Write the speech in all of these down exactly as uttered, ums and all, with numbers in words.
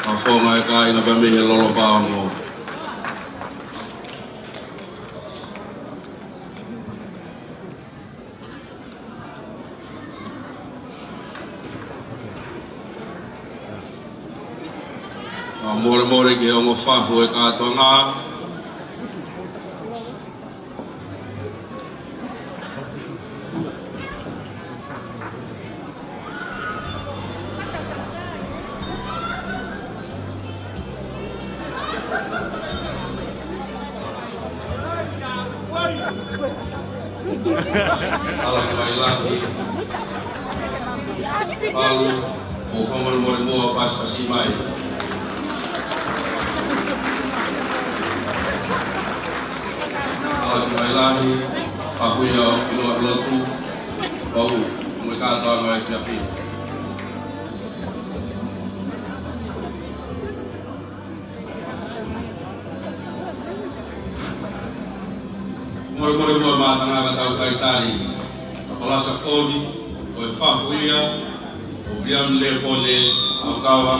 Mafola e kāinga pea mei he Lolo Paongo. Fakamolemole ki he ongo fahu e kātoanga. Tala ki mai lahi. Palu, ʻoku fakamolemole muʻa ʻo pasipasi mai. Tala ki mai lahi, fahu ia ʻo ʻiloa lotu, pau, mo e kātoanga e kiafi. Molemole muʻa maʻa e tangata tau talitali, ʻa Palasa Kovi, ko e fahu ia ʻo Viliami Lēpole ʻAukava,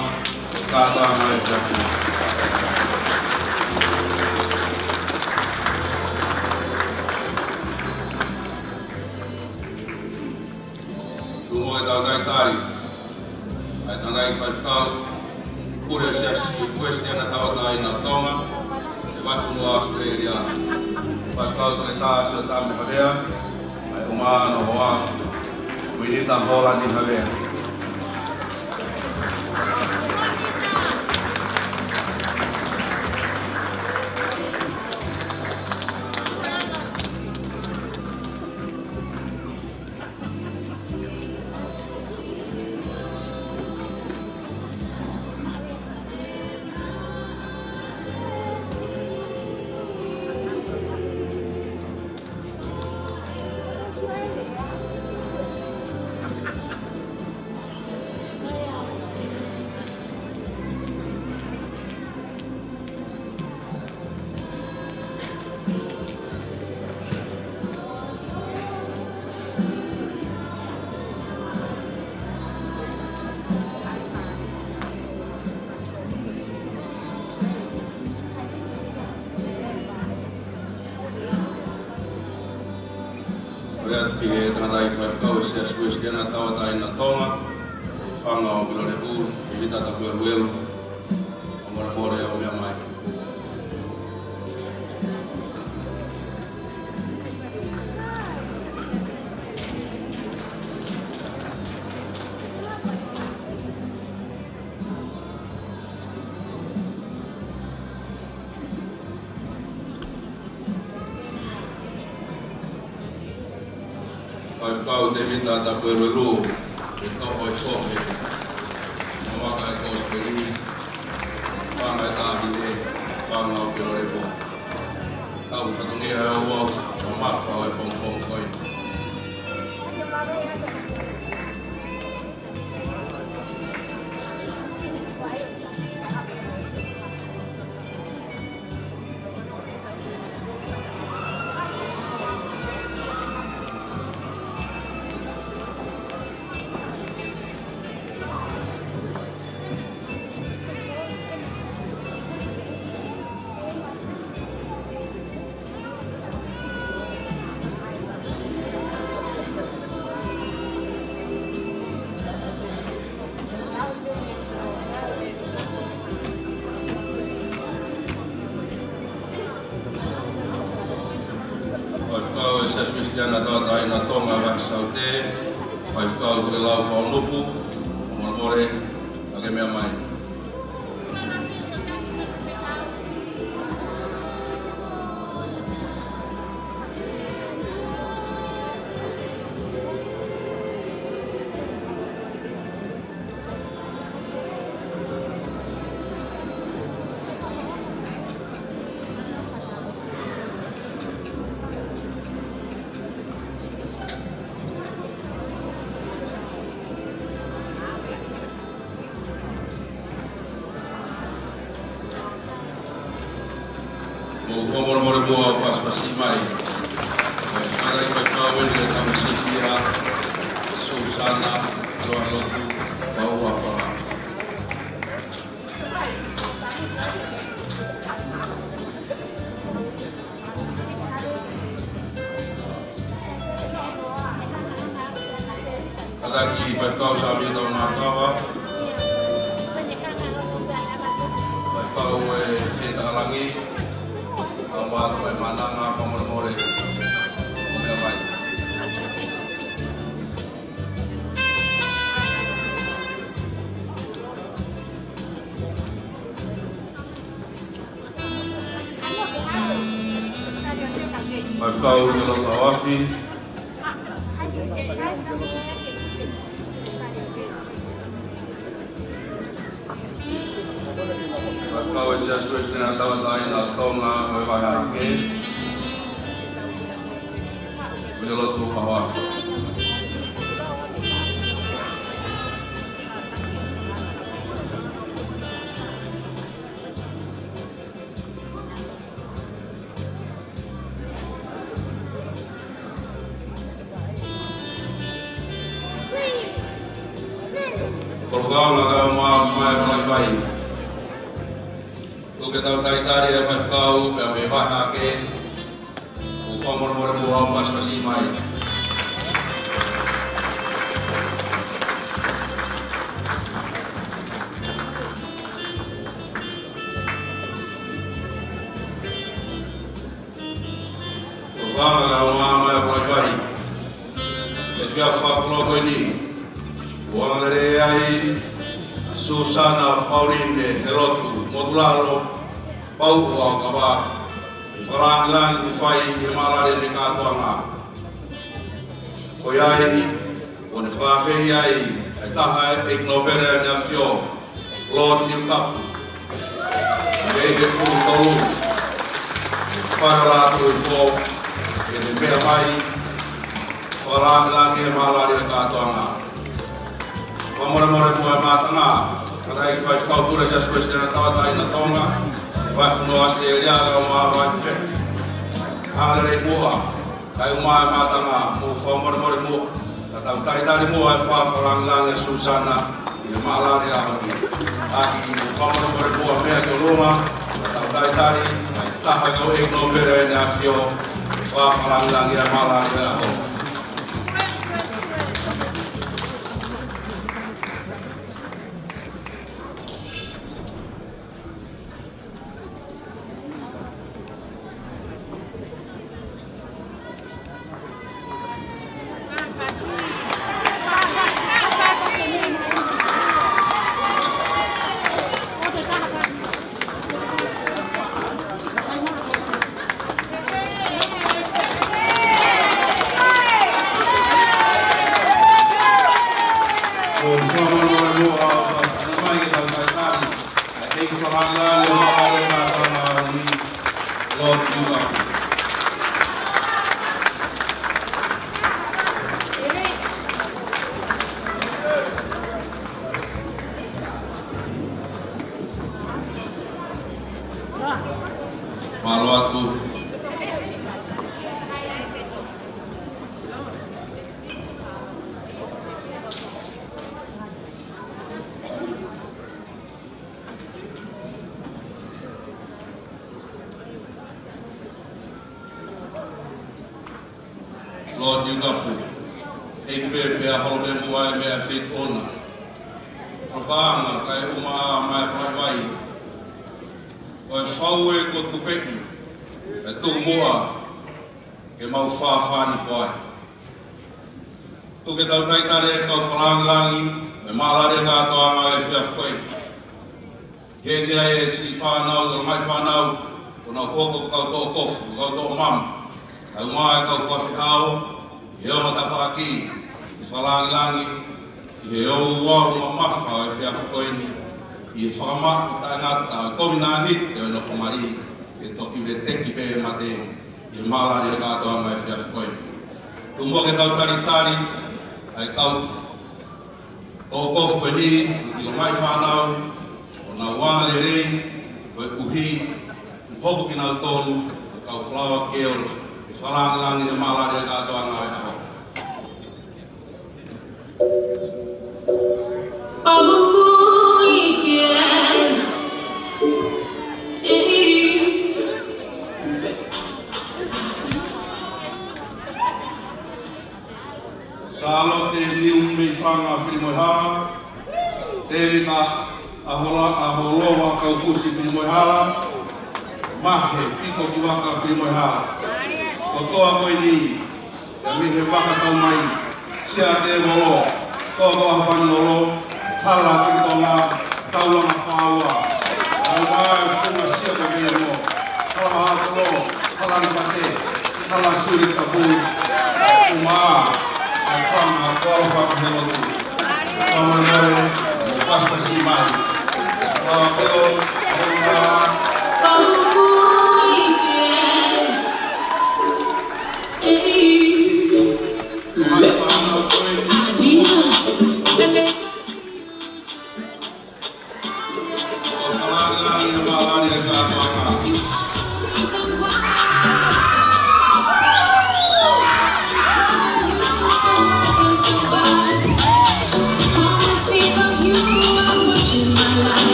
kātoanga e kiafi. Tuʻunga e tau talitali, ʻa e tangataʻeiki faifekau, pule ʻa e Siasi Uēsiliana Tauʻatāina ʻo Tonga, ʻi he vahefonua ʻAositelēlia. Faifekau Toketā Siotame Havea, ʻa e ʻUmaʻā Nohoa, Minita Hōlani Havea. Pule atu ki he tangataʻeiki faifekau ʻo e Siasi Uēsiliana Tauʻatāina ʻo Tonga, ʻa Fanga ʻo Pilolevu, Tēvita Tapueluelu, fakamolemole ʻo meʻa mai. Faifekau Tēvita Tapueluelu, ʻe toʻo e fohe, mo e vaka e Kosipeli, Fanga e Taʻahine, Fanga ʻo Pilolevu. Tau fatongia e ouau, ʻo mafa ʻo e pongipongi ko eni. Faifekau ʻo e Siasi Uēsiliana Tauʻatāina ʻo Tonga, Vahesaute, Faifekau Tokelau Faonupu, fakamolemole, ʻa ke meʻa mai. Mou fakamolemole muʻa ʻo pasipasi mai. Ko e tangataʻeiki faifekau eni ʻa e Tama Sipia, Susana, ʻiloa lotu, Taki Faifekau Sāmita Onakava. Faifekau ʻe Fie Takalani. Kau mātuʻa e Mananga, fakamolemole. Meʻa mai. Faifekau ʻi loto ʻaofi. Faifekau ʻi he Siasi Uēsiliana Tauʻatāina ʻo Tonga ʻo e Vahe Hahake. Meʻa lotu ʻaofi. Ko e fakaʻaonga ka ʻoku ʻomai ʻe Palaipai. Tuku ke tau talitali e faifekau pea mei he Vahe Hahake. ʻOku fakamolemole muʻa ʻo pasipasi mai. Ko e fakaʻaonga ka ʻoku ʻomai ʻe Palaipai. Efiafi fakalotu ko eni, ʻoku ʻoange lelei ai ʻa Susana Pauline Helotu Motulalo Pauʻu ʻo Aukava, ʻi he fakalāngilangi kuo fai ʻi he maʻalaʻala ʻo e kātoanga. Ko ia ai, ʻoku ne fakaafeʻi ai ʻa e taha ʻeiki nōpele ʻa ʻEne ʻAfio, Lord Niukapu. Mei he pulu tolu. Fakaʻaonga atu ʻi he fo, ke ne meʻa mai, fakalāngilangi e maʻalaʻala ʻo e kātoanga. Fakamolemole muʻa e mātanga, kātaki Faifekau Pule Siasi Uēsiliana Tauʻatāina Tonga, Vahefonua ʻAositelēlia, ʻa e ʻOtua Māfimafi. Hanga lelei muʻa, kae ʻumaʻā e mātanga, mou fakamolemole muʻa, ka tau talitali muʻa e fakalāngilangi ʻa Susana ʻi he maʻalaʻala ʻo e ʻaho ni. ʻAki, mou fakamolemole muʻa mei ʻolunga, ka tau talitali ʻa e taha ʻeiki nōpele ʻa ʻEne ʻAfio, fakalāngilangi e maʻalaʻala ʻo e ʻaho ni. Mālō atu. Lord Niukapu, ʻEiki pē pea holo pē muʻa e meʻa fitona. Ko e fakaʻaonga kae ʻumaʻā mai e Palaipai. Ko e fau ē kuo tupeʻi, ʻe tuku muʻa ke mau fāfānifo ai. Tuku ke tau talitali e kau fakalāngilangi e maʻalaʻala ʻo e kātoanga ʻo e efiafi ko eni. Heni ai e siʻi fānau, ʻo e ngaahi fānau, ʻoku nau hoko ko e kau toʻokofu, ko e kau toʻomama. Kae ʻumaʻā e kau fakafehau, ʻi he ongo tafaʻaki, ʻi he fakalāngilangi, ʻi he ouau mamafa ʻo e efiafi ko eni, ʻi he fakamaʻu taʻengata ʻo e kovinānite ʻo e nofo mali, ke toki veteki pē e mate, ʻi he maʻalaʻala ʻo e kātoanga ʻo e efiafi ko eni. Tuku muʻa ke tau talitali ʻa e kau toʻokofu ko eni, ki he ngaahi fānau, ʻoku nau anga lelei, koeʻuhi, ʻoku hoko kinautolu ko e kau Flower Girls, ke fakalāngilangi e maʻalaʻala ʻo e kātoanga ʻo e ʻaho. Sālote Niu mei Filimoehala, Tēvita ʻAhola, ʻAholova Kaufusi Filimoehala, Mahe Piko Kivaka Filimoehala. Kotoa ko eni, ʻa ia mei he vaka tau mai, Siaʻatēvolo, Toatoa Hapaningolo, Hala Tiki Tonga, Taulanga Paua. ʻA ia mai, Funga Siaʻatēvolo, Hala Haʻakolo, Hala Nipate, Hala Suli Tapu, Uma, ʻa ia Fanga, Kuala Fatu Helotu. Fakamolemole, mo pasipasi mai. Fakamolemole, mo pasipasi.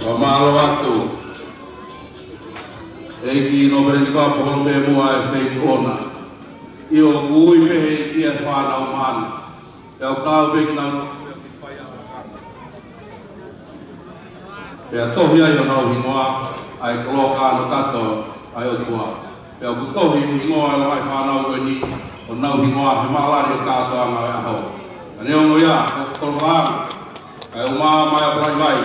Fakamālō atu. ʻEiki Nōpele Nikau Pōkolope mo e feituʻu ʻoʻona. ʻIo, ʻoku ui pē ʻe he ʻEiki ʻa e fānau maʻana. Pea ʻoku tau pē kinautolu pea tohi ai honau hingoa ʻa e koloa kānokato ʻa e ʻOtua. Pea ʻoku tohi hingoa ʻa e laumālie fānau ko eni, honau hingoa he mālani ʻo e kātoanga ʻo e ʻaho. Ka neongo ia, ko e koloa ʻa e ʻUmaʻā mai ʻa Palaivai.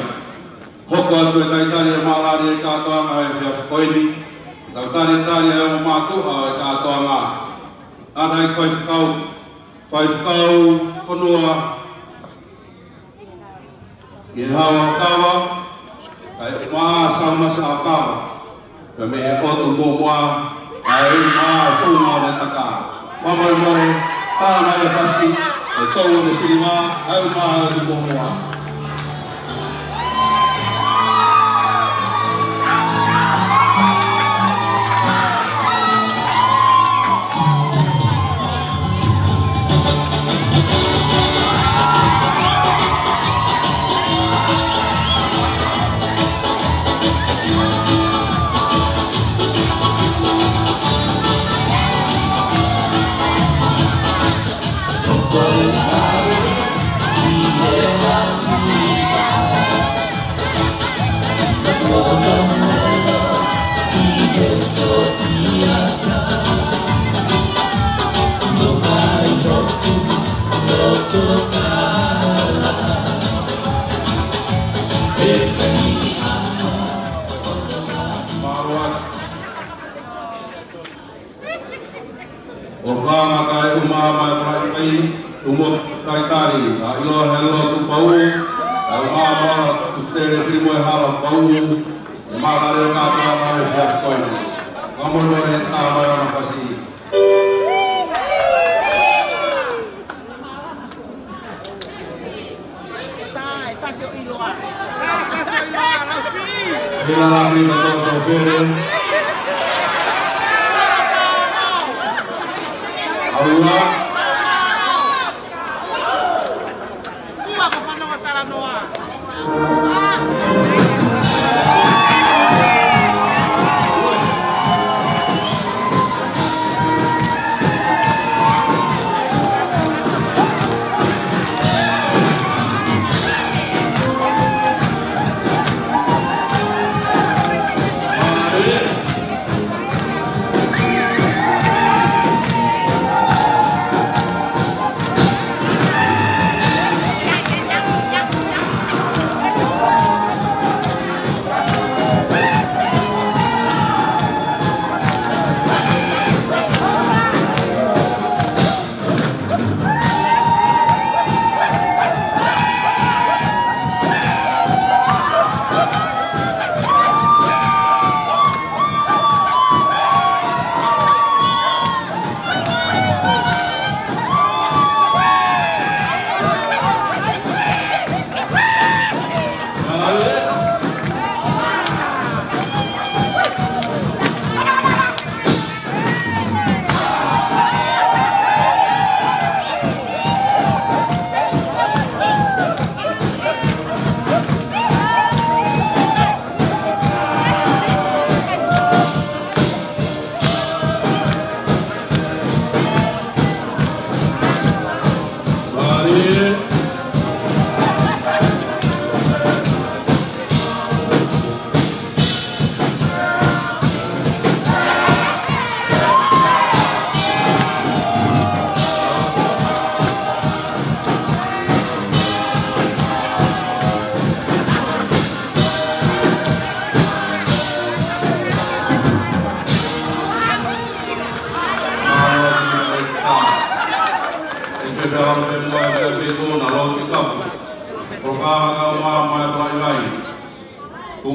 Hoko atu e talitali ʻo e mālani ʻo e kātoanga he efiafi ko eni. Tau talitali ʻa e ongo mātuʻa ʻo e kātoanga. Tangataʻeiki faifekau, faifekau fonua, ʻi he Hau ʻAkava, ʻa e ʻUmaʻā Saumasi ʻAkava. Pea mei he ʻOtu Muʻomuʻa, ʻa e ʻUmaʻā Funga ʻo Netaka. Fakamolemole, tā mai e pasi, ʻe tau ʻo e siliva, ʻa e ʻUmaʻā ʻOtu Muʻomuʻa. ʻO ka maka e ʻUmaʻā mai Palaivai, ʻumo talitali, ʻa ʻiloa he lotu Pau, ʻa e ʻUmaʻā mai Tusitele Filimoehala Pau, ʻe mālani ʻo e kātoanga he efiafi ko eni. Fakamolemole tā mai ʻa e pasi. Hila lami ka tau sofere. Aua.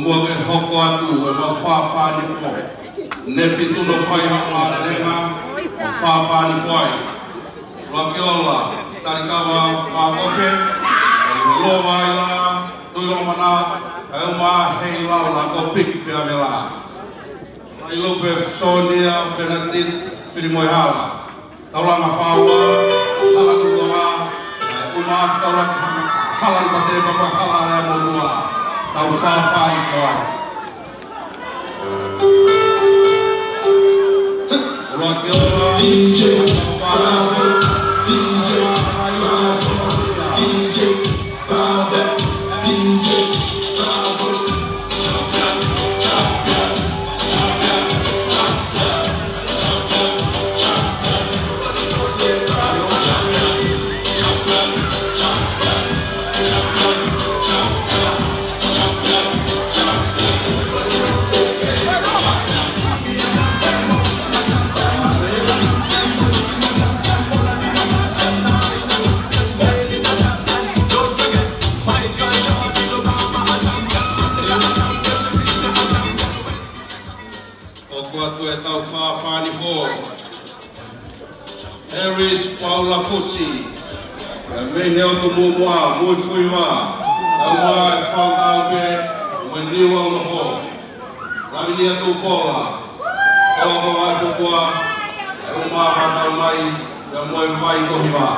Kuo ke hoko atu e mau fāfānifo. Ne pitu no fai ha mālelenga, fāfānifo ai. Laki ola, Talikava, Makofe, Lova Ila, Tuilomana, e uma hei lau la ko piki pea vela. Ai lope Sonia, Bernadette, Filimoehala. Taulanga Faua, Hala Tutonga, e uma taulanga Hala Lipatē pea mo Hala Lea Motua. Tau fāfānifo ai. Oloa ke oloa. D J Bravo, D J Bravo, D J Bravo, D J Bravo. Hoko atu e tau fāfānifo. Harris Paula Fusi. Pea mei he ʻotu muʻomuʻa, Muifuiva. Tau mai fau tau pē, mo e niu au nofo. Lavinia Tupola. Tau ko ai pukua, e uma fātau mai, pea mo e vai ko hiva.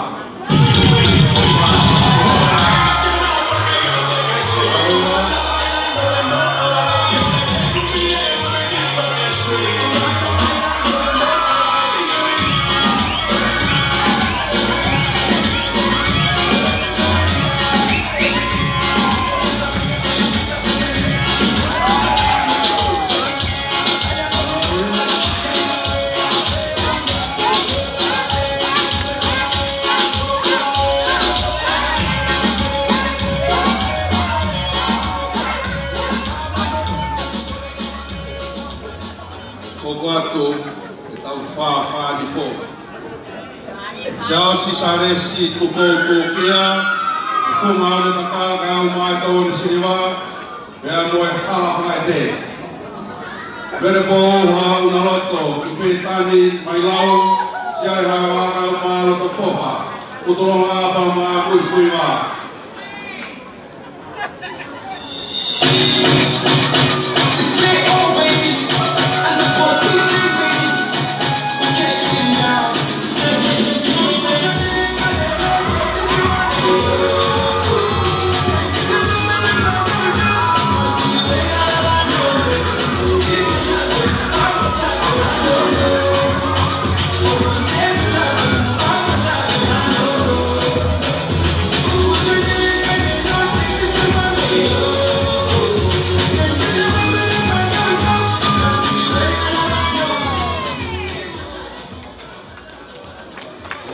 Hoko atu e tau fāfānifo. Siaosi Sālesi Tupou Tūkia, Funga One Taka, kae ʻuma e tau one siliva, pea mo e hala fakaʻete. Mele Pou Haʻunaloto, Kipitani Mailau, Siale Hala, kae ʻuma e loto poha, Utulonga pea mo Muifuiva.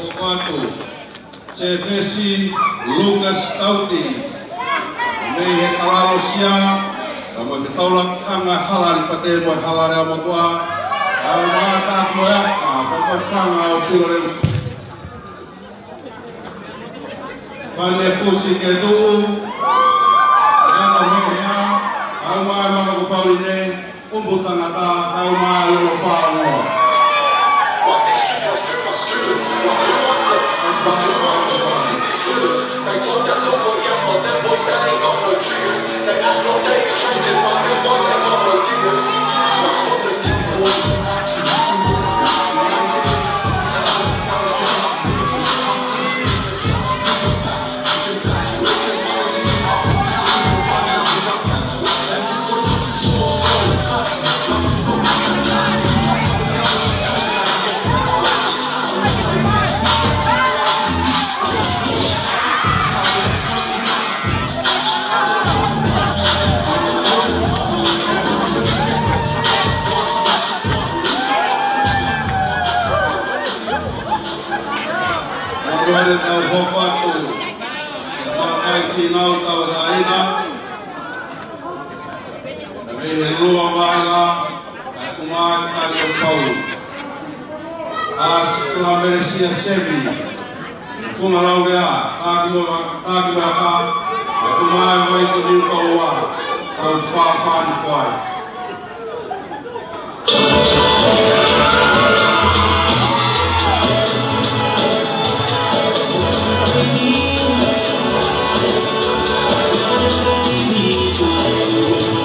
Hoko atu, Sefesi Lucas Tauti. Mei he Kalalosia, ka mo e fetaulakiʻanga Hala Lipatē mo e Hala Lea Motua. Au mata mo e aka, ka mo e fanga ʻo Pilo Leu. Fane Fusi ke tuʻu. Ea no mehea. Au mai maka ko Pauline. Upu tangata, au mai lolo pao. Mālō e tau hoko atu. Mālō e kau tauʻatāina. Mei he Lua Vaila, kae ʻuma e Kaliʻo Pau. ʻA Sikila Melesia Semi. Funga Lauvea, Taki Moa, Taki Moa, kae ʻuma e Vai ko Niu Kaua. ʻOku ou fāfā ʻi he ʻOtua.